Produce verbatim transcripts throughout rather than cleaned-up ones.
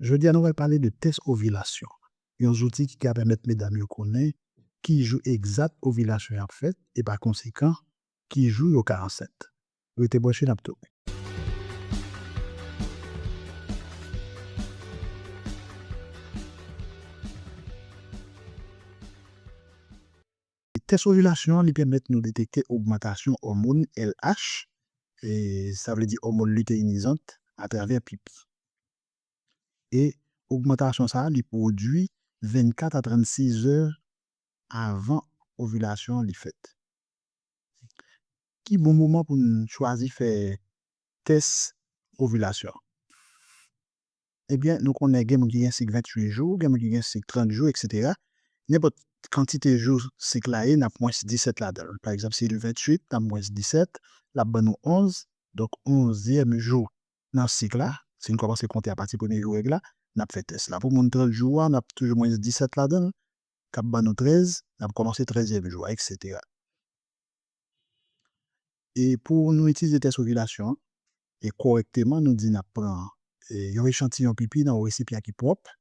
Jodi a, nou pral pale de tès ovilasyon, yon zouti ki ka pèmèt medam yo konnen ki jou egzat ovilasyon y ap fèt e, pa konsekan, ki jou yo ka ansent. Rete branche, n ap tounen. Tès ovilasyon an, li pèmèt nou detekte ogmantasyon òmòn L H, e sa vle di òmòn liteyinizan, atravè pipi. E ogmantasyon sa a, li pwodui vennkat a trannsis è avan ovilasyon an li fèt. Ki bon moman pou n chwazi fè tès ovilasyon? Ebyen, nou konnen gen moun ki gen sik venntuit jou, gen moun ki gen sik trant jou, etsetera. Nenpòt kantite jou sik la ye, n ap mwens disèt ladan l. Pa egzanp, si l venntuit, n ap mwens disèt, l ap ban nou onz. Donk, onzyèm jou nan sik la, si n kòmanse konte apati premye jou règ la, n ap fè tès la. Pou moun trant jou a, n ap toujou mwens disèt ladan l, k ap ban nou trèz, n ap kòmanse trèzyèm jou a, etsetera. E pou nou itilize tès ovilasyon an, e kòrèkteman, nou di n ap pran, e, yon echantiyon pipi nan yon resipyan ki pwòp,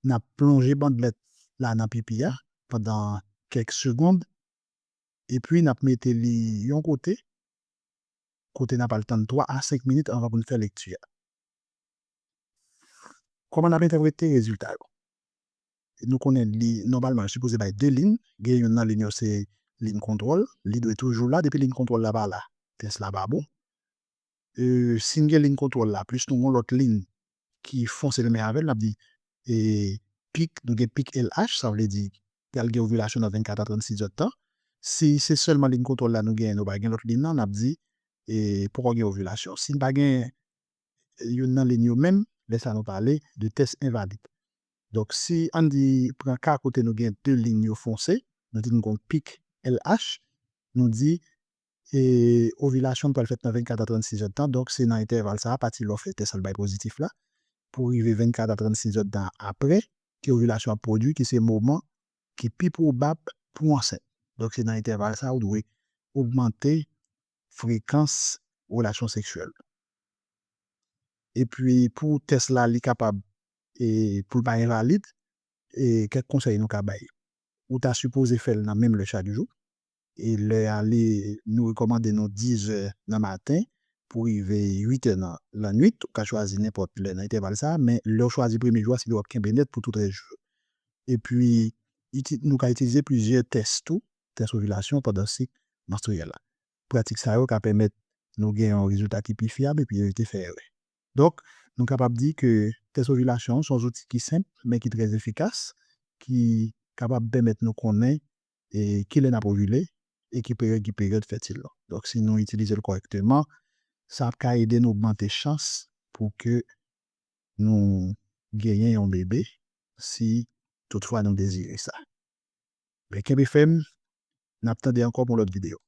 n ap plonje bandlèt la nan pipi a pandan kèk segonn, epi n ap mete li yon kote, kote n ap al tann twa a senk minit anvan pou n fè lekti a. Kòman n ap entèprete rezilta yo? Nou konnen li, nòmalman, yo sipoze bay de liy. Gen youn nan liy yo se liy kontwòl. Li dwe toujou la. Depi liy kontwòl la pa la, tès la pa bon. E, si n gen liy kontwòl la, plis nou gen yon lòt liy ki fonse menm avè l, n ap di, e, pik, nou gen pik L H, sa vle di pral gen ovilasyon nan vennkat a trannsis èdtan. Si se sèlman liy kontwòl la nou genyen, nou pa gen lòt liy nan, n ap di, e, poko gen ovilasyon. Si n pa gen youn nan liy yo menm, lè sa a nou pale de tès envalid. Donk, si ann di pran ka kote nou gen de liy yo fonse, nou di nou gen yon pik L H, nou di, e, ovilasyon pral fèt nan vennkat a trannsis èdtan, donk se nan entèval sa a, apati lè w fè tès la bay pozitif la, pou rive vennkat a trannsis èdtan apre, ke ovilasyon ap pwodui, ki se moman ki pi pwobab pou w ansent. Donk, se nan entèval sa a, ou dwe ogmante frekans relasyon seksyèl. Epi, pou tès la, li kapab, e, pou l pa envalid, e, kèk konsèy nou ka bay. Ou ta sipoze fè l nan menm lè chak jou. E lè a, li, nou rekòmande nou diz è nan maten pou rive uit è nan lannwit. Ou ka chwazi nenpòt lè nan entèval sa a, men lè w chwazi premye jou a, se lè w ap kenbe nèt pou tou trèz jou. Epi, iti-, nou ka itilize plizyè tès tou, tès ovilasyon pandan sik manstriyèl la. Pratik sa yo ka pèmèt nou gen yon rezilta ki pi fyab epi evite fè erè. Donk, nou kapab di ke tès ovilasyon an se yon zouti ki senp, men ki trè efikas, ki kapab pèmèt nou konnen, e, kilè n ap ovile e ki peryòd, ki peryòd fètil nou. Donk, si nou itilize l kòrèkteman, sa ap ka ede nou ogmante chans pou ke nou genyen yon bebe, si toutfwa nou dezire sa. Men kenbe fèm, n ap tande ankò pou yon lòt videyo.